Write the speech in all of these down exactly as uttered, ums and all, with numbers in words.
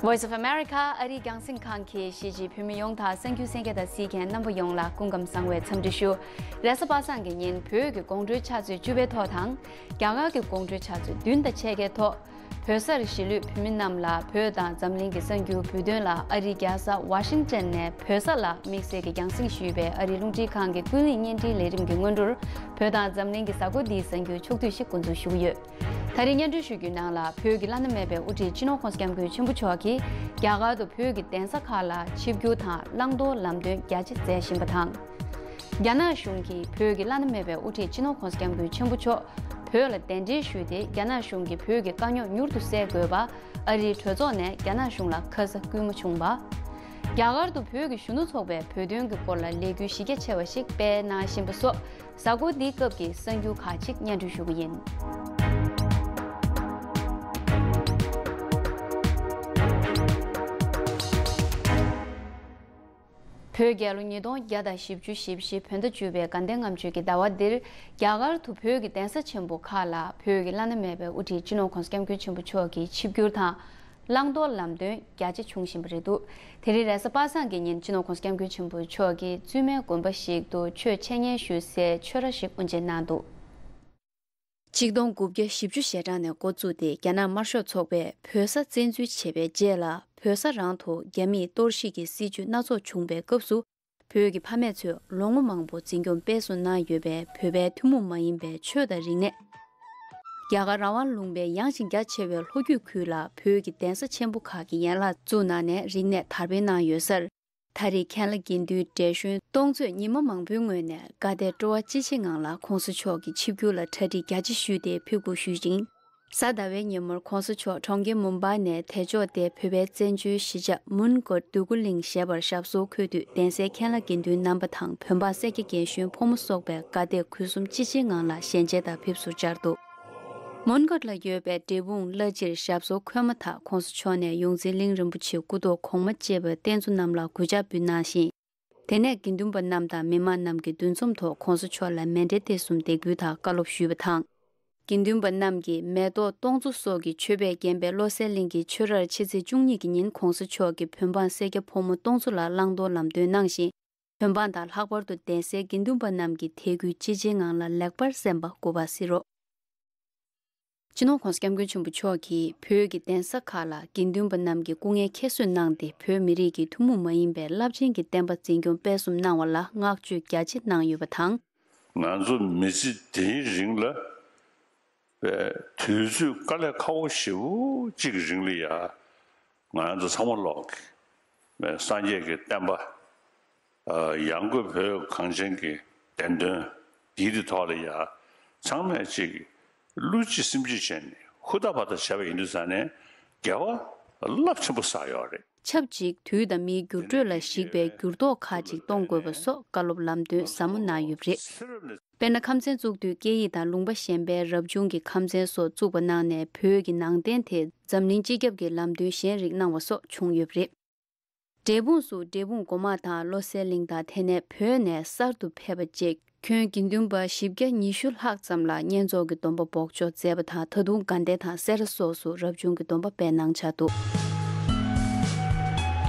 Voice of America ཨ་རིའི་རྒྱང་སྲིང་ཁང་གིས་གཞིས་བྱེས་བོད་མི་ཡོངས་དང་གསར་འགྱུར་གསན་མཁན་དང་གཟིགས་མཁན་རྣམ་པ་ཡོངས་ལ་སྐུ་ཁམས་བཟང་བའི་འཚམས་འདྲི་ཞུ། རེས་གཟའ་པ་སངས་ཀྱི་ཉིན་བོད་ཀྱི་དགོང་དྲོའི་ཆུ་ཚོད་བཅུ་པའི་ཐོག་དང་། རྒྱ་གར་གྱི་དགོང་དྲོའི་ཆུ་ཚོད་བདུན་དང་ཕྱེད་ཀའི་ཐོག་བོད་སར་གཞིས་ལུས་བོད་མི་རྣམས་ལ་བོད་དང་འཛམ་གླིང་གི་གསར་འགྱུར་བོད་དོན་ལ་ཨ་རིའི་རྒྱལ་ས་ཝ་ཤིང་ཊོན་ནས་བོད་ས་ལ་དམིགས་བསལ་གྱི་རྒྱང་སྲིང་ཞུས་པའི་ཨ་རིའི་རླུང་འཕྲིན་ཁང་གི་ཀུན་གླེང་བརྙན་འཕྲིན་ལས་རིམ་གྱི་སྔོན་འགྲོར། བོད་དང་འཛམ་གླིང་གི་གཟའ་འཁོར་འདིའི་གསར་འགྱུར་ཕྱོགས་བསྡུས་ཤིག་འགོ་འཛུགས་ཞུ་གི་ཡོད། ད་རེས་སྙན་སྒྲོན་ཞུ་རྒྱུའི་ནང་ལ་བོད་ཀྱི་བླ་ན་མེད་པའི་དབུ་ཁྲིད་སྤྱི་ནོར་༸གོང་ས་༸སྐྱབས་མགོན་ཆེན་པོ་མཆོག་གིས་རྒྱ་གར་དུ་བོད་ཀྱི་གདན་ས་ཁག་ལ་ཆིབས་བསྒྱུར་དང་བླང་དོར་ལམ་སྟོན་རྒྱ་ཆེ་མཛད་བཞིན་པ་དང་། རྒྱ་ནག་གཞུང་གིས་བོད་ཀྱི་བླ་ན་མེད་པའི་དབུ་ཁྲིད་སྤྱི་ནོར་༸གོང་ས་༸སྐྱབས་མགོན་ཆེན་པོ་མཆོག་བོད་ལ་གདན་འདྲེན་ཞུས་ཏེ། རྒྱ་ནག་གཞུང་གིས་བོད་ཀྱི་དཀའ་རྙོག་མྱུར་དུ་སེལ་དགོས་པ། ཨ་རིའི་གྲོས་ཚོགས་ནས་རྒྱ་ནག་གཞུང་ལ་ཁ་ས་སྐུལ་མ་བྱུང་བ། རྒྱ་གར་དུ་བོད་ཀྱི་གཞོན་ནུ་ཚོགས་པས་བོད་དོན་གྱི་སྐོར་ལ་ལས་འགུལ་གཞི་རྒྱ་ཆེ་བ་ཞིག་སྤེལ་གནང་བཞིན་པ་སོགས། གཟའ་འཁོར་འདིའི་སྐབས་ཀྱི་གསར་འགྱུར་ཁག་ཅིག་སྙན་སྒྲོན་ཞུ་གི་ཡིན། བོད་རྒྱལ་ལོ་ཉིས་སྟོང་བརྒྱ་དང་བཞི་བཅུ་ཞེ་བཞི་བོད་ཟླ་བཅུ་པའི་དགའ་ལྡན་ལྔ་མཆོད་ཀྱི་ཟླ་བ་འདིར། རྒྱ་གར་དུ་བོད་ཀྱི་གདན་ས་ཆེན་པོ་ཁག་ལ་བོད་ཀྱི་བླ་ན་མེད་པའི་དབུ་ཁྲིད་སྤྱི་ནོར་༸གོང་ས་༸སྐྱབས་མགོན་ཆེན་པོ་མཆོག་གི་ཆིབས་བསྒྱུར་དང་། བླང་དོར་ལམ་སྟོན་རྒྱ་ཆེ་བྱུང་བཞིན་པ་རེད་འདུག་དེ་རིང་རེས་གཟའ་པ་སངས་ཀྱི་ཉིན་སྤྱི་ནོར་༸གོང་ས་༸སྐྱབས་མགོན་ཆེན་པོ་མཆོག་གིས་བཙུན་མའི་དགོན་པ་ཞིག་ཏུ་ཆོས་འཆད་ཉན་ཞུ་སའི་ཆོས་ར་ཞིག་དབུ་འབྱེད་གནང་འདུག་ཆིག་སྟོང་དགུ་བརྒྱ་བཞི་བཅུ་ཞེ་གྲངས་ནས་འགོ་བཙུགས་ཏེ། རྒྱ་ནག་དམར་ཤོག་ཚོགས་པས་བོད་ས་བཙན་འཛུལ་བྱས་པའི་རྗེས་ལ། བོད་ས་རང་དུ་རྒྱ་མིས་གཏོར་བཤིག་གི་སྲིད་བྱུས་སྣ་ཚོགས་བྱུང་པའི་སྐབས་སུ། བོད་ཀྱི་ཕ་མེས་ཚོས་ལོ་ངོ་མང་པོ་འཛིན་སྐྱོང་སྤེལ་གསུམ་གནང་ཡོད་པའི་བོད་པའི་ཐུན་མོང་མ་ཡིན་པའི་ཆོས་དང་རིག་གནས། རྒྱ་གར་རང་དབང་ལུང་པའི་ཡངས་ཤིང་རྒྱ་ཆེ་བའི་ལྷོ་རྒྱུད་ཁུལ་ལ་བོད་ཀྱི་གདན་ས་ཆེན་པོ་ཁག་གི་ཡན་ལག་བཙུགས་གནང་ནས་རིག་གནས་དར་སྤེལ་གནང་ཡོད་སར། ད་རེས་མཁན་བླ་དགེ་འདུན་བགྲེས་གཞོན་སྟོང་ཚོས་ཉི་མ་མང་པོའི་སྔོན་ནས་དགའ་དད་སྤྲོ་བ་ཅི་ཆེ་ངང་ལ་༸གོང་ས་མཆོག་གི་ཆིབས་བསྒྱུར་ལ་གྲ་སྒྲིག་རྒྱ་ཆེ་ཞུས་ཏེ་ཕེབས་སྒུག་ཞུས་ཤིང་། གཟའ་ཟླ་བའི་ཉིན་མོར་༸གོང་ས་མཆོག་གྲོང་ཁྱེར་མུམ་བྷའི་ནས་དལ་འབྱོར་ལྡན་བོད་པའི་བཙན་བྱོལ་གཞིས་ཆགས་མོན་གྷོ་འདོད་རྒུ་གླིང་ཞེས་པར་ཞབས་སོར་འཁོད་དུས། གདན་སའི་མཁན་བླ་དགེ་འདུན་རྣམ་པ་དང་། བོད་འབངས་སེར་སྐྱ་རྒན་གཞོན་ཕོ་མོ་སོགས་པས་དགའ་དད་གུས་གསུམ་ཅི་ཆེའི་ངང་ལ་ཞལ་མཇལ་དང་ཕེབས་བསུར་བཅར་འདུག་མོན་གྷོ་ལ་ཡོད་པའི་འབྲས་སྤུངས་བླ་སྤྱིར་ཞབས་སོར་འཁོད་མ་ཐག་༸གོང་ས་མཆོག་ནས་ཡོངས་འཛིན་གླིང་རིན་པོ་ཆེའི་སྐུ་ཐོག་གོང་མ་ཅེས་པ་བསྟན་འཛིན་རྣམ་ལ་གུས་ཕྱག་འབུལ་གནང་ཞིང་། དེ་ནས་དགེ་འདུན་པ་རྣམས་དང་མི་མང་རྣམས་ཀྱི་འདུ་འཛོམས་ཐོག་༸གོང་ས་མཆོག་ལ་མཎྜལ་སྟེགས་གསུམ་འདེགས་འབུལ་དང་བཀའ་སློབ་ཞུས་པ་དང་། དགེ་འདུན་པ་རྣམས་ཀྱིས་མེ་ཏོག་སྟོང་ཚོ་སོགས་ཀྱི་མཆོད་པས་བརྒྱན་པའི་བློ་གསལ་གླིང་གི་ཆོས་རར་ཕྱི་ཚེས་བཅུ་གཉིས་ཀྱི་ཉིན་༸གོང་ས་མཆོག་གིས་བོད་འབངས་སེར་སྐྱ་ཕོ་མོ་སྟོང་ཚོ་ལ་བླང་དོར་ལམ་སྟོན་གནང་ཞིང་། བོད་འབངས་དང་ལྷག་པར་དུ་གདན་སའི་དགེ་འདུན་པ་རྣམས་ཀྱིས་དད་གུས་ཅི་ཆེའི་ངང་ལ་ལེགས་པར་གསན་པ་སྐུ་པར་གཟིགས་རོགས། སྤྱི་ནོར་༸གོང་ས་༸སྐྱབས་མགོན་ཆེན་པོ་མཆོག་གིས་བོད་ཀྱི་གདན་ས་ཁག་ལ་དགེ་འདུན་པ་རྣམས་ཀྱིས་སྐུ་ངལ་ཁྱད་གསོད་གནང་སྟེ། བོད་མི་རིགས་ཀྱི་ཐུན་མོང་མ་ཡིན་པའི་རླབས་ཆེན་གྱི་བསྟན་པ་འཛིན་སྐྱོང་སྤེལ་གསུམ་གནང་བ་ལ་བསྔགས་བརྗོད་རྒྱ་ཆེ་གནང་ཡོད་པ་དང་། ང་ཚོ་མི་ཚེ་འདིའི་རིང་ལ་དུས་ཚོད་དཀའ་ལས་ཁག་པོ་ཞེ་པོ་ཅིག་གི་རིང་ལ་ཡ། ང་ཚོ་ཚང་མ་ལོག་གི་སངས་རྒྱས་ཀྱི་བསྟན་པ། ཡང་སྒོས་བོད་གངས་ཅན་གྱི་བདེན་དོན་འདིའི་ཐོག་ལ་ཡ། ཚང་མས་ཅིག་བློ་གཅིག་སེམས་གཅིག་བྱས་ནས་ཧུར་ཐག་བར་ཐག་བྱས་པ་ཡིན་དུས་ཙང་ནས་དགེ་བ་རླབས་ཆེན་པོ་བསགས་ཡོད་རེད། ཆབས་ཅིག་དུས་དང་མིའི་འགྱུར་འགྲོས་ལ་གཞིགས་པའི་འགྱུར་ལྡོག་ཁག་ཅིག་གཏོང་དགོས་པ་སོགས་བཀའ་སློབ་ལམ་སྟོན་ཟབ་མོ་གནང་ཡོད་པ་རེད། དཔེར་ན། ཁམས་ཚན་བཙུགས་དུས་སྐད་ཡིག་དང་ལུང་པ་གཞན་པའི་རབ་བྱུང་གི་ཁམས་ཚན་སོགས་བཙུགས་པ་གནང་ནས། བོད་ཀྱི་ནང་བསྟན་དེ་འཛམ་གླིང་སྤྱི་ཁྱབ་ཀྱི་ལམ་སྟོན་གཞན་རིགས་གནང་བ་སོགས་བྱུང་ཡོད་པ་རེད། འབྲས་སྤུངས་སུ་འབྲས་སྤུངས་སྒོ་མང་དང་བློ་གསལ་གླིང་དང་། དེ་ནས་བོད་ནས་གསར་དུ་ཕེབས་པ་བཅས་ཁྱོན་དགེ་འདུན་པ་བཞི་བརྒྱ་ཉི་ཤུ་ལྷག་ཙམ་ལ་བསྙེན་རྫོགས་ཀྱི་སྡོམ་པ་འབོགས་ཆོག་མཛད་པ་དང་། ད་དུང་དགའ་ལྡན་དང་སེ་ར་སོགས་སུ་རབ་བྱུང་གི་སྡོམ་པ་སྤེལ་གནང་འཆར་འདུག་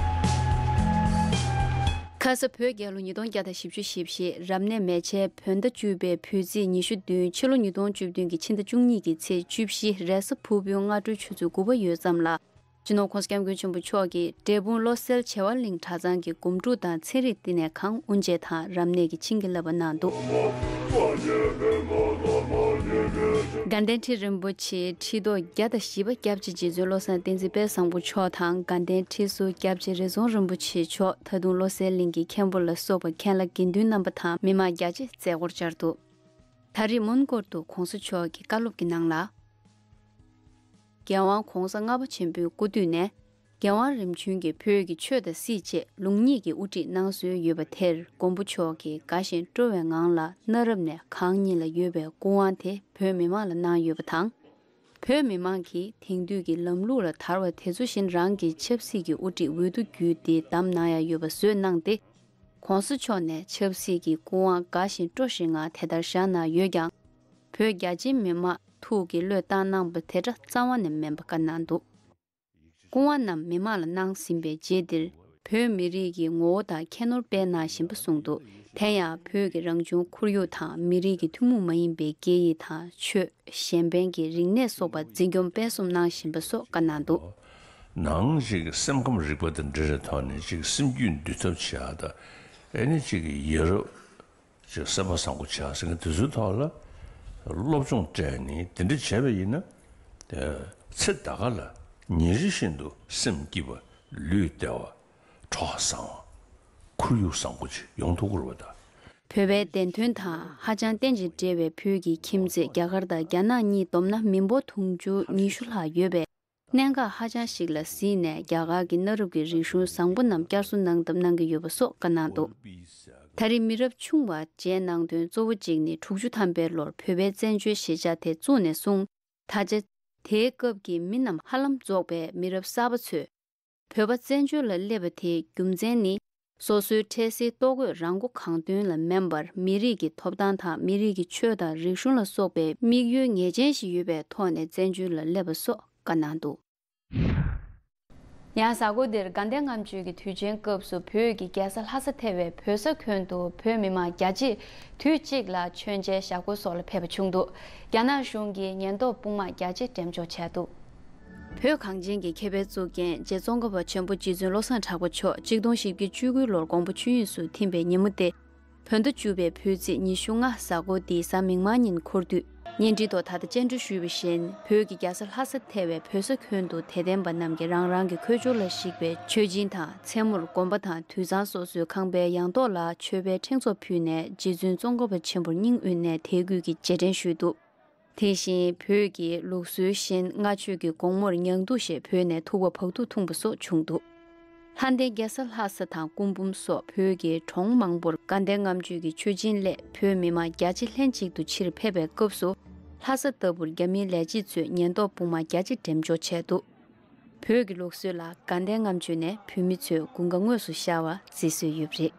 ཁ་ས་བོད་རྒྱལ་ལོ་ཉིས་སྟོང་བརྒྱ་དང་བཞི་བཅུ་ཞེ་བཞི། རབ་གནས་མེ་བྱའི་བོད་ཟླ་བཅུ་པའི་བོད་ཚེས་ཉི་ཤུ་བདུན། ཕྱི་ལོ་ཉིས་སྟོང་བཅུ་བདུན་གྱི་ཕྱི་ཟླ་བཅུ་གཉིས་ཀྱི་ཚེས་བཅུ་བཞི། རེས་གཟའ་ཕུར་བུའི་སྔ་དྲོའི་ཆུ་ཚོད་དགུ་པ་ཡོལ་ཙམ་ལ། སྤྱི་ནོར་༸གོང་ས་༸སྐྱབས་མགོན་ཆེན་པོ་མཆོག་གིས་འབྲས་སྤུངས་བློ་གསལ་བྱེ་བ་གླིང་གྲྭ་ཚང་གི་སྒོམ་སྒྲུབ་དང་ཚན་རིག་བསྟི་གནས་ཁང་དབུ་འབྱེད་དང་། རབ་གནས་ཀྱི་བྱིན་གྱིས་བརླབས་པ་གནང་འདུག་དགའ་ལྡན་ཁྲི་རིན་པོ་ཆེའི་ཁྲི་ཐོག་བརྒྱ་དང་བཞི་པ་སྐྱབས་རྗེ་རྗེ་བཙུན་བློ་བཟང་བསྟན་འཛིན་དཔལ་བཟང་པོ་མཆོག་དང་། དགའ་ལྡན་ཁྲི་ཟུར་སྐྱབས་རྗེ་རི་རྫོང་རིན་པོ་ཆེ་མཆོག་ད་དུང་བློ་གསལ་གླིང་གི་མཁན་པོ་ལ་སོགས་པ་མཁན་བླ་དགེ་འདུན་རྣམ་པ་དང་མི་མང་རྒྱ་ཆེ་མཛད་སྒོར་བཅར་འདུག་ད་རེས་མོན་གྷོར་དུ་༸གོང་ས་མཆོག་གི་བཀའ་སློབ་ཀྱི་ནང་ལ། རྒྱལ་དབང་༸གོང་ས་ལྔ་པ་ཆེན་པོའི་སྐུ་དུས་ནས་རྒྱལ་དབང་རིམ་བྱོན་གྱིས་བོད་ཀྱི་ཆོས་དང་སྲིད་ཅེས་ལུང་གཉིས་ཀྱི་དབུ་ཁྲིད་གནང་སྲོལ་ཡོད་པ་དེར། མགོན་པོ་མཆོག་གིས་དགའ་ཞིང་སྤྲོ་བའི་ངང་ལ་གནའ་རབས་ནས་གང་ཉིད་ལ་ཡོད་པའི་སྐུ་དབང་དེ་བོད་མི་མང་ལ་གནང་ཡོད་པ་དང་། བོད་མི་མང་གིས་དེང་དུས་ཀྱི་ལམ་ལུགས་ལ་དར་བ་དེ་ཚོ་བཞིན་རང་གི་ཆབ་སྲིད་ཀྱི་དབུ་ཁྲིད་འོས་བསྡུ་བརྒྱུད་དེ་བདམས་གནང་ཡ་ཡོད་པ་བཟོས་གནང་སྟེ། ༸གོང་ས་མཆོག་ནས་ཆབ་སྲིད་ཀྱི་སྐུ་དབང་དགའ་ཞིང་སྤྲོ་ཞིང་ངང་དེ་ལྟར་བཞག་གནང་ཡོད་ཀྱང་། བོད་རྒྱ་ཆེའི་མི་མང་ཐུགས་ཀྱིས་བློས་བཏང་གནང་པ་དེ་འདྲ་རྩ་བ་ནས་མིན་པ་བཀའ་གནང་འདུག་སྐུ་དབང་རྣམས་མི་མང་ལ་གནང་ཟིན་པའི་རྗེས་འདིར། བོད་མི་རིགས་ཀྱི་ངོ་བོ་དང་ཁྱད་ནོར་སྤེལ་གནང་བཞིན་པ་གསུངས་འདུག་དེ་ཡང་བོད་ཀྱི་རང་བྱུང་ཁོར་ཡུག་དང་མི་རིགས་ཀྱི་ཐུན་མོང་མ་ཡིན་པའི་སྐད་ཡིག་དང་ཆོས། གཞན་ཕན་གྱི་རིག་གནས་སོགས་པ་འཛིན་སྐྱོང་སྤེལ་གསུམ་གནང་བཞིན་པ་སོགས་བཀའ་གནང་འདུག་ནང་གཅིག་སེམས་ཁམས་རིག་པ་དང་འབྲེལ་བའི་ཐོག་ནས་གཅིག་སེམས་རྒྱུད་འདུལ་ཐབས་བྱེད་ཡག་དང་། ཨེ་ནི་གཅིག་ཡ་རབས་ཅིག་སེམས་པ་བཟང་པོ་བྱེད་ཡག་ཟེར་མཁན་དེ་ཚོའི་ཐོག་ལ་སློབ་སྦྱོང་སྤྲད་ནས་དེ་འདྲ་བྱས་པ་ཡིན་ན། ཚེ་འདི་ག་ལ་ཉིན་རེ་བཞིན་དུ་སེམས་སྐྱིད་པ། ལུས་བདེ་བ། གྲོགས་བཟང་བ། ཁོར་ཡུག་བཟང་པོ་ཅིག་ཡོང་ཐུབ་ཀྱི་རེད་པ་ད། བོད་པའི་བདེན་དོན་དང་ཧ་ཅང་རྟེན་ཅིང་འབྲེལ་བའི་བོད་ཀྱི་ཁྱིམ་མཚེས་རྒྱ་གར་དང་རྒྱ་ནག་གཉིས་བསྡོམས་ན་མི་འབོར་དུང་ཕྱུར་ཉི་ཤུ་ལྷག་ཡོད་པས། གནད་འགག་ཧ་ཅང་ཞིག་ལ་གཟིགས་ནས་རྒྱ་གར་གྱི་གནའ་རབས་ཀྱི་རིག་གཞུང་བཟང་པོ་རྣམས་བསྐྱར་གསོ་གནང་ཐབས་གནང་གི་ཡོད་པ་སོགས་བཀའ་གནང་འདུག་ད་རེས་མི་རབས་ཆུང་བ་མཇལ་གནང་དོན་གཙོ་བོ་གཅིག་ནི་དྲུག་ཅུ་ཐམ་པའི་ལོར་བོད་པའི་བཙན་བྱོལ་གཞིས་ཆགས་དེ་བཙུགས་ནས་བཟུང་ད་ཆ། དེའི་སྐབས་ཀྱི་མི་རྣམས་ཧ་ལམ་རྫོགས་པས་མི་རབས་གསར་པ་ཚོས་བོད་པ་བཙན་བྱོལ་ལ་སླེབས་པ་དེའི་རྒྱུ་མཚན་ནི། སོ་སོའི་འཕྲལ་སེལ་ལྟོ་གོས་རང་མགོ་གང་ཐོན་ལ་མིན་པར་མི་རིགས་ཀྱི་ཐོབ་ཐང་དང་མི་རིགས་ཀྱི་ཆོས་དང་རིག་གཞུང་ལ་སོགས་པའི་དམིགས་ཡུལ་ངེས་ཅན་ཞིག་ཡོད་པའི་ཐོག་ནས་བཙན་བྱོལ་ལ་སླེབས་པ་སོགས་བཀའ་གནང་འདུག་ཡང་གཟའ་འཁོར་འདིར་དགའ་ལྡན་ལྔ་མཆོད་ཀྱི་དུས་ཆེན་སྐབས་སུ་བོད་ཀྱི་རྒྱལ་ས་ལྷ་ས་ཐེ་བའི་བོད་ས་ཁྱོན་དུ་བོད་མི་མང་རྒྱ་ཆེ་དུས་གཅིག་ལ་མཆོད་མཇལ་ཞག་སྒོར་སོགས་ལ་ཕེབས་པ་བྱུང་འདུག་རྒྱ་ནག་གཞུང་གིས་ཉེན་རྟོག་དཔུང་དམག་རྒྱ་ཆེ་འགྲེམས་འཇོག་བྱས་འདུག་བོད་གངས་ཅན་གྱི་ཁེ་ཕན་གཙོ་འགན་རྗེ་ཙོང་ཁ་པ་ཆེན་པོ་རྗེ་བཙུན་བློ་བཟང་གྲགས་པ་མཆོག་གཅིག་སྟོང་བཞི་བརྒྱ་བཅུ་དགུ་ལོར་དགོངས་པ་ཆོས་དབྱིངས་སུ་ཐིམ་པའི་ཉིན་མོ་སྟེ། བོད་ཟླ་བཅུ་པའི་ཕུལ་ཚེས་ཉི་ཤུ་ལྔ་གཟའ་འཁོར་འདིའི་གཟའ་མིག་དམར་ཉིན་འཁོར་དུས། བརྙན་འཕྲིན་ཐོག་ད་ལྟ་སྤྱན་འདྲེན་ཞུས་པ་བཞིན་བོད་ཀྱི་རྒྱལ་ས་ལྷ་ས་ཐེ་བའི་བོད་ས་ཁྱོན་དུ་དད་ལྡན་པ་རྣམས་ཀྱིས་རང་རང་གི་ཁོས་ཆོས་ལ་གཞིགས་པའི་མཆོད་སྦྱིན་དང་མཚན་མོར་དགོན་པ་དང་དུད་ཚང་སོ་སོའི་ཁང་པའི་ཡང་ཐོག་ལ་མཆོད་པའི་ཕྲེང་ཚོགས་ཕུལ་ནས་རྗེ་བཙུན་ཙོང་ཁ་པ་ཆེན་པོར་སྙིང་དབུས་ནས་དད་གུས་ཀྱི་རྗེས་དྲན་ཞུས་འདུག་དེ་བཞིན་བོད་ཀྱི་ལུགས་སྲོལ་བཞིན་ལྔ་མཆོད་ཀྱི་དགོང་མོར་ཉང་འདུག་ཞེས་བོས་ནས་ཐུག་པ་བག་ཐུག་འཐུང་པ་སོགས་བྱུང་འདུག་ལྷ་ལྡན་རྒྱལ་ས་ལྷ་ས་དང་སྐུ་འབུམ་སོགས་བོད་ཀྱི་གྲོང་མང་པོར་དགའ་ལྡན་ལྔ་མཆོད་ཀྱི་མཆོད་སྦྱིན་སླད་བོད་མི་མང་རྒྱ་ཆེ་ལྷན་ཅིག་ཏུ་ཕྱིར་ཕེབས་པའི་སྐབས་སུ། ལྷ་ས་ལྟ་བུར་རྒྱ་མིའི་ལས་བྱེད་ཚོས་ཉེན་རྟོག་དཔུང་དམག་རྒྱ་ཆེ་འགྲེམས་འཇོག་བྱས་འདུག་བོད་ཀྱི་ལུགས་སྲོལ་ལ་དགའ་ལྡན་ལྔ་མཆོད་ནས་བོད་མི་ཚོས་དགུན་ཁ་དངོས་སུ་ཤར་བ་གཟིགས་སྲོལ་ཡོད་པ་རེད།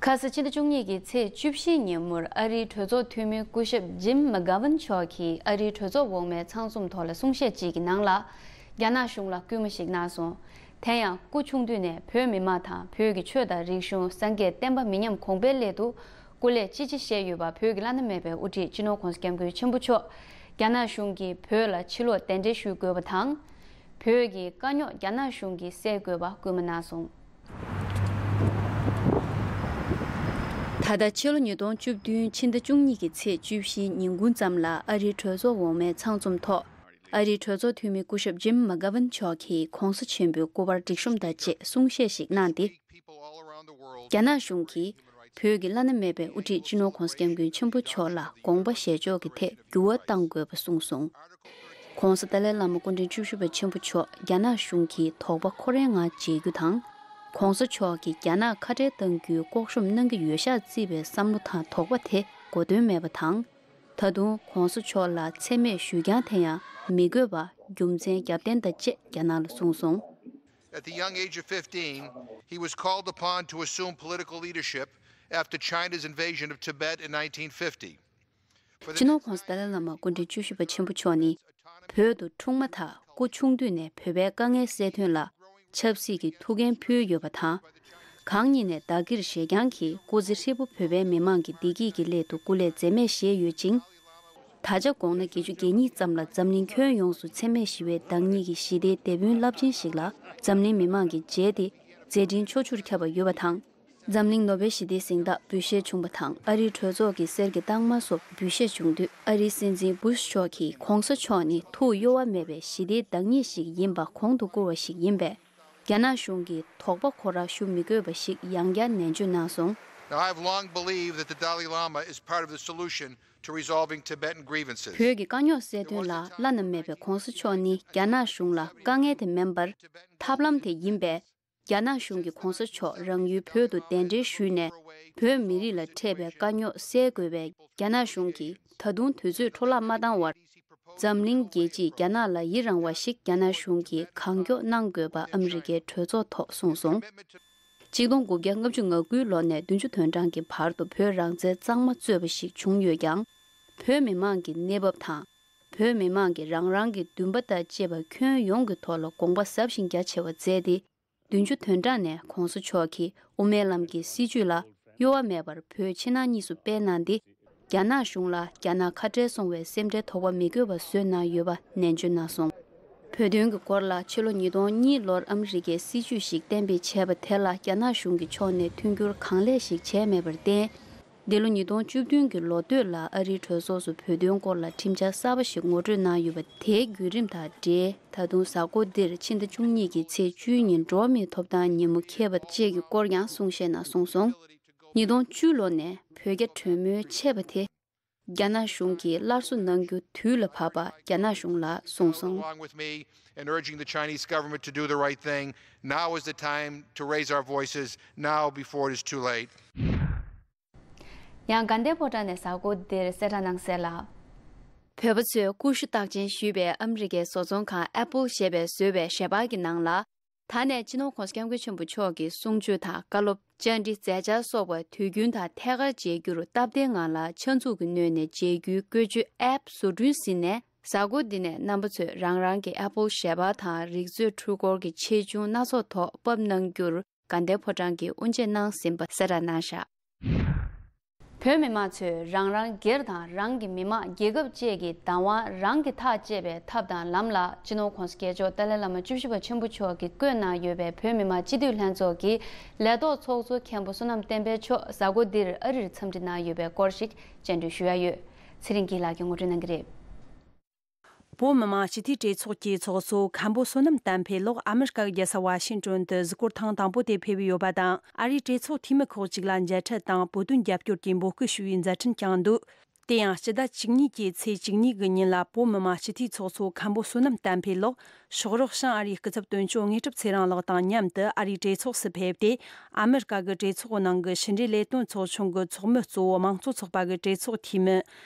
ཁ་ས་ཕྱི་ཟླ་བཅུ་གཉིས་ཀྱི་ཚེས་བཅུ་བཞིའི་ཉིན་མོར་ཨ་རིའི་གྲོས་ཚོགས་འཐུས་མི་སྐུ་ཞབས་ཇིམ་མ་གྷ་ཝན་མཆོག་གིས་ཨ་རིའི་གྲོས་ཚོགས་འོག་མའི་ཚང་འཛོམས་ཐོག་ལ་གསུང་བཤད་ཅིག་གི་ནང་ལ། རྒྱ་ནག་གཞུང་ལ་སྐུལ་མ་ཞིག་གནང་སོང་། དེ་ཡང་སྐུ་ཆུང་དུས་ནས་བོད་མི་མང་དང་བོད་ཀྱི་ཆོས་དང་རིག་གཞུང་སངས་རྒྱས་བསྟན་པ་མི་ཉམས་གོང་འཕེལ་སླད་དུ་སྐུ་ལས་ཅི་ཆེ་བཞེས་ཡོད་པ་བོད་ཀྱི་བླ་ན་མེད་པའི་དབུ་ཁྲིད་སྤྱི་ནོར་༸གོང་ས་༸སྐྱབས་མགོན་ཆེན་པོ་མཆོག་རྒྱ་ནག་གཞུང་གིས་བོད་ལ་ཕྱིར་ལོག་གདན་འདྲེན་ཞུ་དགོས་པ་དང་། བོད་ཀྱི་དཀའ་རྙོག་རྒྱ་ནག་གཞུང་གིས་སེལ་དགོས་པ་སྐུལ་མ་གནང་སོང་། ད་ལྟ་ཕྱི་ལོ་ཉིས་སྟོང་བཅུ་བདུན་ཕྱི་ཟླ་བཅུ་གཉིས་ཀྱི་ཚེས་བཅུ་བཞིའི་ཉིན་གུང་ཙམ་ལ་ཨ་རིའི་གྲོས་ཚོགས་འོག་མའི་ཚང་འཛོམས་ཐོག་ཨ་རིའི་གྲོས་ཚོགས་འཐུས་མི་སྐུ་ཞབས་ཇིམ་མ་གྷ་ཝན་མཆོག་གིས་༸གོང་ས་ཆེན་པོའི་སྐུ་པར་སྒྲིག་གཤོམ་དང་བཅས་གསུང་བཤད་ཞིག་གནང་སྟེ། རྒྱ་ནག་གཞུང་གིས་བོད་ཀྱི་བླ་ན་མེད་པའི་དབུ་ཁྲིད་སྤྱི་ནོར་༸གོང་ས་༸སྐྱབས་མགོན་ཆེན་པོ་མཆོག་ལ་དགོངས་པ་བཞེས་ཕྱོགས་ཀྱི་ཐད་འགྱུར་བ་གཏང་དགོས་པ་གསུངས་སོང་། ༸གོང་ས་ཏཱ་ལའི་བླ་མ་སྐུ་ཕྲེང་བཅུ་བཞི་པ་ཆེན་པོ་མཆོག་རྒྱ་ནག་གཞུང་གིས་དོགས་པ་ཁོ་རའི་ངང་བརྗེད་རྒྱུ་དང་། ༸གོང་ས་མཆོག་གིས་རྒྱ་ནག་ཁ་བྲལ་གཏང་རྒྱུའི་ལྐོག་ཤོམ་གནང་གི་ཡོད་ཤག་བརྩིས་པའི་བསམ་བློ་དང་དོགས་པ་དེ་གོ་དོན་མེད་པ་དང་། ད་དུང་༸གོང་ས་མཆོག་ལ་མཚན་སྨད་ཞུ་རྐྱང་དེ་ཡང་མི་དགོས་པ་རྒྱུ་མཚན་རྒྱབ་རྟེན་དང་བཅས་རྒྱ་ནག་ལ་གསུངས་སོང་། At the young age of fifteen, he was called upon to assume political leadership after China's invasion of Tibet in nineteen fifty. སྤྱི་ནོར་༸གོང་ས་ཏཱ་ལའི་བླ་མ་སྐུ་ཕྲེང་བཅུ་བཞི་པ་ཆེན་པོ་མཆོག་ནི། བོད་དུ་འཁྲུངས་མ་ཐག་སྐུ་ཆུང་དུས་ནས་བོད་པའི་དཀའ་ངལ་སེལ་དོན་ལ་ཆབ་སྲིད་ཀྱི་ཐུགས་འགན་ཕུལ་ཡོད་པ་དང་། གང་ཉིད་ནས་བདག་གིར་བཞེས་རྐྱང་གིས་སྐུ་ཚེ་ཧྲིལ་པོ་བོད་པའི་མི་མང་གི་བདེ་སྐྱིད་ཀྱི་སླད་དུ་སྐུ་ལས་འཛེམས་མེད་བཞེས་ཡོད་ཅིང་། ད་ཆ་དགོང་ན་བརྒྱད་ཅུ་གྱ་གཉིས་ཙམ་ལ་འཛམ་གླིང་ཁྱོན་ཡོངས་སུ་མཚན་སྨད་ཞི་བའི་བདག་ཉིད་ཀྱི་ཞི་བདེའི་དེད་དཔོན་རླབས་ཆེན་ཞིག་ལ་འཛམ་གླིང་མི་མང་གིས་མཇལ་ཏེ་མཛད་འཕྲིན་ཕྱོགས་བཅུར་ཁྱབ་པ་ཡོད་པ་དང་། འཛམ་གླིང་ནོ་བེལ་ཞི་བདེའི་གཟེངས་རྟགས་འབུལ་བཞེས་བྱུང་བ་དང་ཨ་རིའི་གྲོས་ཚོགས་ཀྱི་གསེར་གྱི་རྟགས་མ་སོགས་འབུལ་བཞེས་བྱུང་དུས་ཨ་རིའི་སྲིད་འཛིན་བུ་ཤ་མཆོག་གིས་༸གོང་ས་མཆོག་ནི་ཐུགས་གཡོ་བ་མེད་པའི་ཞི་བདེའི་བདག་ཉིད་ཞིག་ཡིན་པ་གོང་དུ་བཀུར་བ་ཞིག་ཡིན་པས། རྒྱ་ནག་གཞུང་གིས་དོགས་པ་ཁོ་རང་ཞུ་མི་དགོས་པ་ཞིག་ཡང་བསྐྱར་ནན་བརྗོད་གནང་སོང་། Now, I have long believed that the Dalai Lama is part of the solution to resolving Tibetan grievances. བོད་ཀྱི་དཀའ་རྙོག་སེལ་དོན་ལ་བླ་ན་མེད་པའི་༸གོང་ས་མཆོག་ནི་རྒྱ་ནག་གཞུང་ལ་དཀའ་ངལ་དེ་མིན་པར་ཐབས་ལམ་དེ་ཡིན་པས། རྒྱ་ནག་གཞུང་གིས་༸གོང་ས་མཆོག་རང་ཡུལ་བོད་དུ་གདན་འདྲེན་ཞུས་ནས་བོད་མི་རིགས་ལ་འཕྲད་པའི་དཀའ་རྙོག་སེལ་དགོས་པའི་རྒྱ་ནག་གཞུང་གིས་ད་དུང་དུས་ཚོད་འཕྲོ་བརླག་མ་བཏང་བར། འཛམ་གླིང་རྒྱལ་སྤྱིས་རྒྱ་ནག་ལ་ཡི་རང་བ་ཞིག་རྒྱ་ནག་གཞུང་གིས་གང་མགྱོགས་གནང་དགོས་པ་ཨ་མི་རི་ཀའི་གྲོས་ཚོགས་ཐོག་གསུངས་སོང་། གཅིག་སྟོང་དགུ་བརྒྱ་ལྔ་བཅུ་ང་དགུའི་ལོ་ནས་བདུན་ཅུ་དོན་གྲངས་ཀྱི་བར་དུ་བོད་རང་བཙན་གཙང་མ་རྩོད་པ་ཞིག་བྱུང་ཡོད་ཀྱང་། བོད་མི་མང་གི་གནས་བབ་དང་། བོད་མི་མང་གིས་རང་རང་གི་འདུན་པ་དང་བཅས་པ་ཁྱོན་ཡོངས་ཀྱི་ཐོག་ལ་དགོངས་པ་ཟབ་ཞིང་རྒྱ་ཆེ་བ་མཛད་དེ། བདུན་ཅུ་དོན་གྲངས་ནས་༸གོང་ས་མཆོག་གིས་དབུ་མའི་ལམ་གྱི་སྲིད་བྱུས་ལ་གཡོ་བ་མེད་པར་བོད་ཕྱི་ནང་གཉིས་སུ་སྤེལ་གནང་སྟེ། རྒྱ་ནག་གཞུང་ལ་རྒྱ་ནག་ཁ་བྲལ་སོང་བའི་སེམས་ཁྲལ་དོགས་པ་མི་དགོས་པ་བཟོས་གནང་ཡོད་པ་ནན་བརྗོད་གནང་སོང་། བོད་དོན་གྱི་སྐོར་ལ་ཕྱི་ལོ་ཉིས་སྟོང་གཉིས་ལོར་ཨ་མི་རི་ཀའི་སྲིད་བྱུས་ཤིག་གཏན་འབེབས་བྱས་པ་དེ་ལ་རྒྱ་ནག་གཞུང་གི་ཕྱོགས་ནས་མཐུན་འགྱུར་གང་ལེགས་ཤིག་བྱས་མེད་པར་བརྟེན། འདི་ལོ་ཉིས་སྟོང་བཅུ་བདུན་གྱི་ལོ་སྟོད་ལ་ཨ་རིའི་གྲོས་ཚོགས་སུ་བོད་དོན་སྐོར་ལ་ཁྲིམས་འཆར་གསར་པ་ཞིག་ངོ་སྤྲོད་གནང་ཡོད་པ་དེའི་བརྒྱུད་རིམ་དང་འབྲེལ། ད་དུང་གཟའ་འཁོར་འདིར་ཕྱི་ཟླ་བཅུ་གཉིས་ཀྱི་ཚེས་བཅུའི་ཉིན་འགྲོ་བ་མིའི་ཐོབ་ཐང་ཉིན་མོ་འཁེལ་བ་བཅས་ཀྱི་སྐོར་ཡང་གསུང་བཤད་ནང་གསུངས་སོང་། ཉིས་སྟོང་བཅུ་ལོ་ནས་བོད་རྒྱ་གྲོས་མོལ་བྱས་པ་དེ། རྒྱ་ནག་གཞུང་གིས་སླར་གསོ་གནང་རྒྱུ་དུས་ལ་བབ་པ་རྒྱ་ནག་གཞུང་ལ་གསུངས་སོང་། Along with me in urging the Chinese government to do the right thing. Now is the time to raise our voices, now before it is too late. ཡང་དགའ་ལྡན་ཕོ་བྲང་ནས་གཟའ་འཁོར་འདིར་གསལ་བསྒྲགས་གནང་གསལ་ལ། བོད་པ་ཚོས་ཀུ་ཤུ་རྟགས་ཅན་ཞུས་པའི་ཨ་མི་རི་ཀའི་བཟོ་ཚོང་ཁང་ཨེ་པོལ་ཞེས་པས་བཟོས་པའི་ཞལ་པར་གྱི་ནང་ལ། ད་ནས་སྤྱི་ནོར་༸གོང་ས་༸སྐྱབས་མགོན་ཆེན་པོ་མཆོག་གི་གསུང་ཆོས་དང་བཀའ་སློབ། བཅར་འདྲི་མཛད་འཆར་སོགས་པ་དུས་རྒྱུན་དང་ཐད་ཀར་མཇལ་རྒྱུར་སྟབས་བདེའི་ངང་ལ་ཆ་འཛུགས་ཀྱི་ངོས་ནས་མཇལ་རྒྱུའི་བཀོལ་སྤྱོད་ཨེབ་བཟོ་སྐྲུན་ཟིན་ནས། གཟའ་འཁོར་འདི་ནས་རྣམ་པ་ཚོས་རང་རང་གི་ཨེ་པོལ་ཞལ་པར་དང་རིག་མཛོད་འཕྲུལ་འཁོར་གྱི་ཆེད་གཞུང་སྣ་ཚོགས་ཐོག་ཕབ་གནང་རྒྱུར་དགའ་ལྡན་ཕོ་བྲང་གིས་དབུ་འབྱེད་གནང་ཟིན་པ་གསལ་བསྒྲགས་གནང་བཞག་བོད་མི་མང་ཚོས་རང་རང་སྒེར་དང་རང་གི་མི་མང་རྒྱལ་ཁབ་བཅས་ཀྱི་བདག་དབང་རང་གིས་ཐག་བཅད་པའི་ཐབས་དང་ལམ་ལ། སྤྱི་ནོར་༸གོང་ས་༸སྐྱབས་མགོན་ཏཱ་ལའི་བླ་མ་བཅུ་བཞི་པ་ཆེན་པོ་མཆོག་གིས་བསྐོས་གནང་ཡོད་པའི་བོད་མི་མང་སྤྱི་འཐུས་ལྷན་ཚོགས་ཀྱི་ལས་ཐོག་ཚོགས་གཙོ་མཁན་པོ་བསོད་ནམས་བསྟན་འཕེལ་མཆོག་གཟའ་འཁོར་འདིར་ཨ་རིར་འཚམས་འདྲི་གནང་ཡོད་པའི་སྐོར་ཞིག་བཅར་འདྲི་ཞུ་ཡ་ཡོད། ཚེ་རིང་སྐྱིད་ལགས་ཀྱིས་ངོ་སྤྲོད་གནང་གི་རེད། བོད་མི་མང་སྤྱི་འཐུས་གྲོས་ཚོགས་ཀྱི་ཚོགས་གཙོ་མཁན་པོ་བསོད་ནམས་བསྟན་འཕེལ་ལགས་ཨ་མི་རི་ཀ་གི་རྒྱལ་ས་ཝ་ཤིང་ཏོན་དུ་གཟིགས་སྐོར་ཐེངས་དང་པོ་དེ་ཕེབས་ཡོད་པ་དང་། ཨ་རིའི་གྲོས་ཚོགས་འཐུས་མི་ཁག་ཅིག་ལ་མཇལ་འཕྲད་དང་བོད་དོན་རྒྱབ་སྐྱོར་གྱི་འབོད་སྐུལ་ཞུ་བའི་མཛད་འཕྲིན་བསྐྱངས་འདུག་དེ་ཡང་སྤྱི་ཟླ་བཅུ་གཉིས་ཀྱི་ཚེས་བཅུ་གཉིས་ཀྱི་ཉིན་ལ་བོད་མི་མང་སྤྱི་འཐུས་ཚོགས་གཙོ་མཁན་པོ་བསོད་ནམས་བསྟན་འཕེལ་ལགས་ཕྱོགས་རིས་བྱང་ཨ་རིའི་སྐུ་ཚབ་དོན་གཅོད་དངོས་གྲུབ་ཚེ་རིང་ལགས་དང་མཉམ་དུ་ཨ་རིའི་གྲོས་ཚོགས་སུ་ཕེབས་ཏེ། ཨ་མི་རི་ཀ་གི་གྲོས་ཚོགས་ནང་གི་ཕྱི་འབྲེལ་ལས་དོན་ཚོགས་ཆུང་གི་ཚོགས་མི་གཙོ་བོ་དམངས་གཙོ་ཚོགས་པ་གི་གྲོས་ཚོགས་འཐུས་མི་